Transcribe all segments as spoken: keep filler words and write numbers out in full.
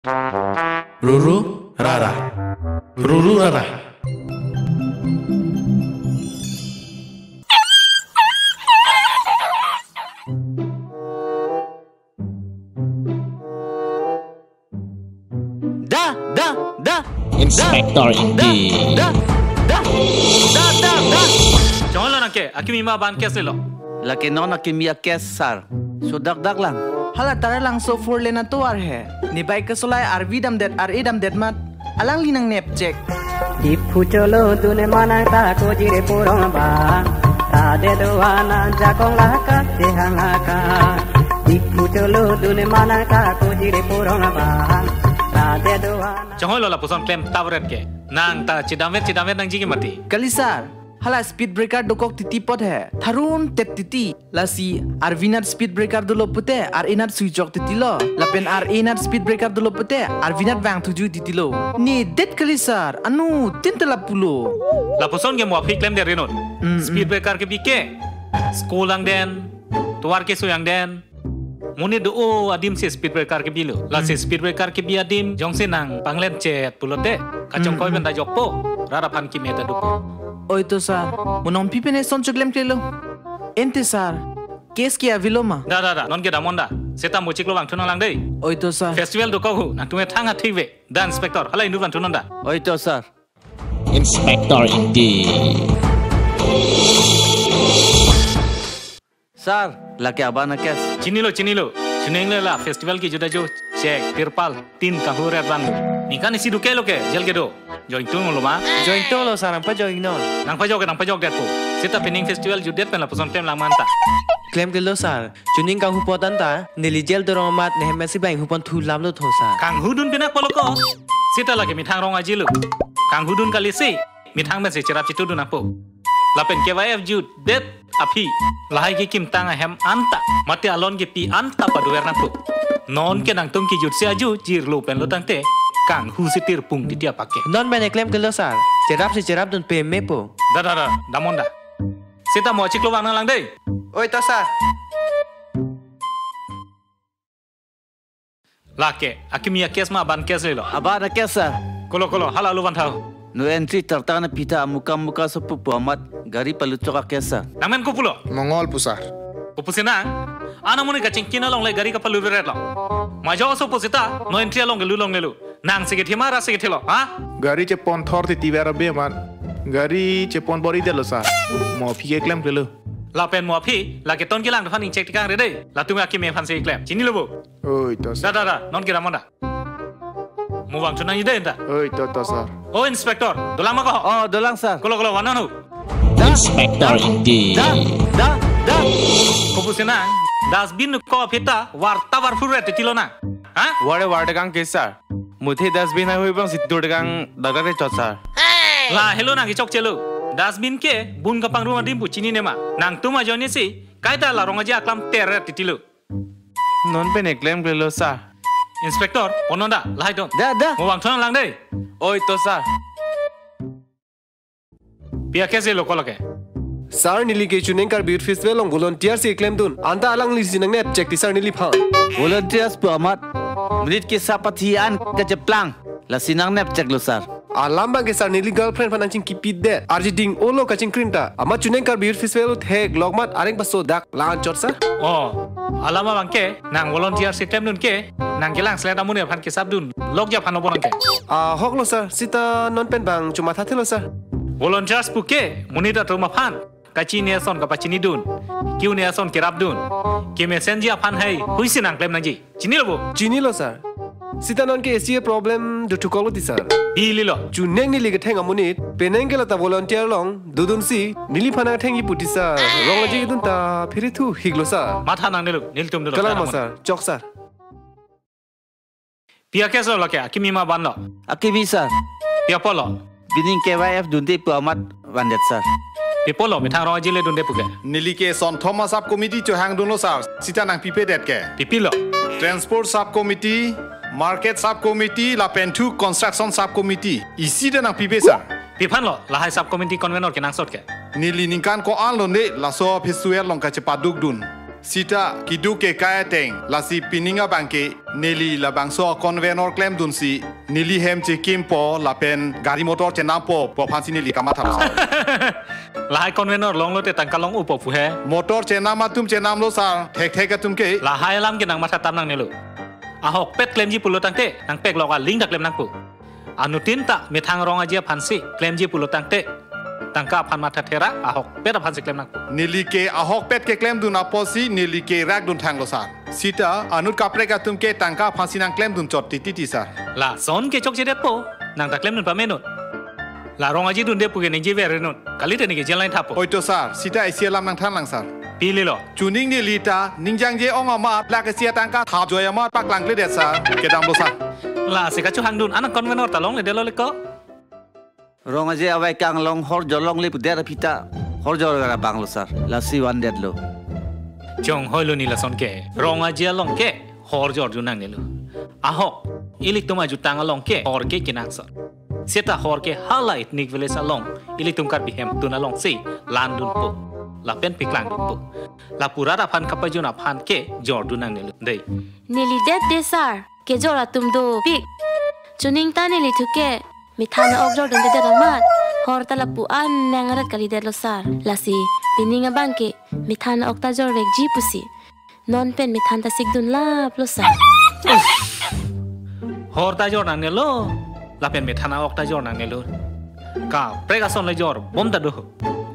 Ruru rara. Ruru rara. Da, da, da. Inspector da, Indi. Da, da, da, da, da. Chonghoi lo nang ke, akimi ma ban case lelo. Lake non akimi a-case, sir. So dak dak lang. Hala Taralangso four lane atovar he. Ne bike kesolai arvi damdet, ar-e damdet mat. Alangli nang nepchek. Diphu cholo dun manang ta ko jire porong ba. Ta de do ana jakong laka te hang aka. Diphu cholo dun manang ta ko jire porong ba. Ta de do ana. Chonghoi lo lapuson klem tavret ke. Nang ta chidamvet chidamvet nangji ke mati. Kali sir. Hala speed breaker dokok titi apot he. Tharun tet titi. Lasi arvi nat speed breaker dolo pute, ar-e nat suijok titi lo. Lapen ar-e nat speed breaker dolo pute, arvi nat vang thuju titi lo. Ne det kali sir, anu tin tela pulo. Lapuson ke mo aphi klemdet rinot. Mm, mm. Speed breaker kebi ke. School angden, tovar kesui angden. Monit do-o adim si speed breaker kebilo. Lasi Hmm. speed breaker kebi adim jongsi nang panglen chet pulote, kachongkoi Hmm, hmm. benda jokpo, rat aphan keme ta dopo. Oi to sir, mo nonpi pen eson choklemklelo. Ente sir, case ke avelo ma? Da, da, da, non ke damnon da. Seta mo chiklo vangthu nanglang dei. Oi to sir. Festival dokok hu, nangtum methang athik ave. Da inspector, hala inut vangthunon da. Oi to sir. Inspector Indi. Sir, lake aban a-case. Chinilo, chinilo. Chuning le la festival kejut ajo chek, tirpal, tin kanghu ret vanglo. Ningkan isi duke lo ke, jail kedo. Join tung lo ma? Join tung lo sir, nangpajok iknon. Nangpajok, nangpajokdetpo. Seta pining festival jutdet pen lapuson klem lang ma anta. Klemklelo sir. Chuning kanghu apot anta, neli jail dorong amat, ne hem si bang hupon thu lamlo tho sir. Kanghu dun pinak polo ko. Seta lake methang rong ajilo. Kanghu dun kali si. Methang pensi cherap chitu dun nangpo. Lapen K Y F jutdet aphi. Lahai ke kimtang ahem anta. Mate alon kepi anta paduver nangpo. Non ke nangtum kejut si aju jirlo pen lo tangte. Kanghu si tirpung titi apak ke. Non pen eklemklelo sir. Cherap si cherap dun pe mepo. Da, da, da. Damnon da. Seta mo chiklo vang nanglang dei. Oi to sir. Lake, akimi a-case ma aban case lelo. Aban a-case sir. Kolo, kolo, hala lo van thau. No entry tartang ne pita amuka muka sopu pu amat gari paluchok a-case sir. Nangmen kopulo? Mongol pu sir. Kopusi nang? Ana muni kachingki na longle gari kapalu veret lo. Majo sopu seta, no entry along gelu longlelo. Nang si kethema ra si kethelo, ha? Gari chepon thor titi vera be man. Gari chepon bor-idetlo sir. Mo aphi ke klemklelo. Lapen mo aphi, lake ton kelang aphan ingchek tikang re dei. Latum akimi aphan si klem. Chinilo bo? Oi to sir. Da, da, da, non ke damnon da. Mo vangthu nangji dei anta. Oi to to sir. O inspector, dolang ma ko? Oh, dolang sir. Kolo, kolo, vangnon hu. Da, Inspector da, Indi. Da, da, da. Kopusi nang, dustbin ko aphi ta, varta varphu ret titi lo nang. Ha? Vare vare kang ke sir. Muthe dustbin hai hui bang si dur kang dagar re chot sir. La helo nang kechokchelo. Dustbin ke bun kapangrum adim pu chinine ma. Nangtum ajoine si kaita la rong aje aklam ter ret titi lo. Non pen eklemklelo sir. Inspector, ponnon da, lahai don. Da, da. Mo vangthu nanglang dei. Oi to sir. Pi a-case lo ko lake? Sir, neli ke chuning Karbi Youth Festival along volunteer si klemdun. Anta alangli si nang nepchek ti sir neliphan. Volunteers pu amat. Monit ke sapathi an kacheplang. Lasi nang nepcheklo sir. Alam abang ke sir neli girlfriend aphan nangchingkipidet. Arji ding-olo kachingkrin ta. Amat chuning Karbi Youth Festival theklong amat areng paso dak la-an chot sir. Oh, alam abang ke nang volunteer si klemdun ke. Nang kelang selet amonit aphan kesapdun. Lokji aphan obo nang ke. Ah, ahok lo sir. Seta non pen bang chomathathelo sir. Volunteers pu ke monit atum aphan kachini ason kapachinidun, ke-un ason kerapdun, kemesenji aphan hai huisi nang klem nangji. Chinilo bo? Chinilo sir. Seta non ke isi problem duthukok lo ti sir. Pililo. Chuning neli ketheng amonit, penang ke lata volunteer along dodunsi neliphan nangthengji pu ti sir. Rong aje dun ta phiri thu hiklo sir. Matha nangnelo, nelitum dolo. Kalang ma sir, chok sir. Pi a-case lo lake, akimi ma aban lo? Akimi sir. Pi apotlo? Pining K Y F dunde pu amat vandet sir. Pi apotlo, methang rong aje le dunde pu ke? Neli ke Sonthom a-sub committee chohangdunlo sir. Seta nangpipedet ke? Pi pilo? Transport sub committee, market sub committee, lapen thu construction sub committee. Isi ta nangpipe sir. Pi aphanlo, lahai sub committee convenor kenangsot ke? Neli ningkan ko-an londe laso festival along kachepadukdun. Sita keduk kekai ateng, lasi pining abangke neli labangso convenor klemdunsi neli hem chekimpo lapen gari motor chenampo pu aphansi neli kamatha lo sir. Lahai convenor longlote tangka long-upo pu he. Motor chenam atum chenamlo sir, thekthek atum ke. Lahai alam ke nangmatha tam nangnelo. Ahokpet klemji pulo tangte nangpeklok aling ta klem nangpo. Anuttin ta methang Rong Aje aphansi klemji pulo tangte tangka aphan matha thera, ahokpet aphansi klem nangpo. Neli ke ahokpet keklemdun apotsi neli ke rakdun thanglo sir. Sita anut kaprek atum ke tangka aphansi nangklemdun chot tititi sir. Lason ke chokchedetpo, nang ta klemdun pamenon. La Rong Aje dunde puke ningjever non. Kalite neke jail line thapo. Oito sir, sita isi alam nangthanlang sir. Pililo. Chuning neli ta ningjangje ong amat, lake isi atangka thapjoi amat paklang kledet sir. Kedamlo sir. Lasi kachohangdun, anang convenor ta longledetlo leko. Rong Aje avai kanglong horjor longle pudet aphi ta horjor gara banglo sir. Lasi vandetlo. Chonghoilo neli lason ke. Rong Aje along ke horjordun nangnelo. Ahok, ilitum ajutang along ke hor ke kenangsot. Seta hor ke hala ethnic village along ilitum Karbi hemtun alongsi landunpo lapen peklangdunpo. Lapu rat aphan kapajun aphan ke jordun nangnelo dei. Neli det de sir, kejor atum dopik. Chuning ta neli thuke methan a-ok jordundedet amat hor ta lapu an nang arat kalidetlo sir. Lasi pining abangke methan a-ok ta jorvekji pusi non pen methan ta sikdunlaplo sir. Hor ta jor nangnelo, lapen methan a-ok ta jor nangnelo. Kaprek ason le jorbom ta do.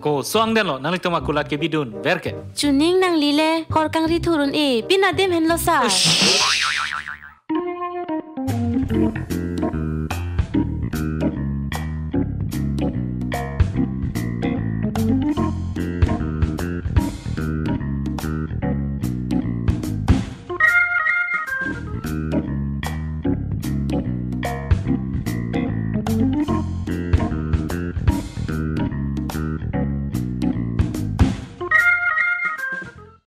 Koson denlo nanglitum akulat ke bidunver ke. Chuning nangli le hor kangri thurun-e, pin adim henlo sir.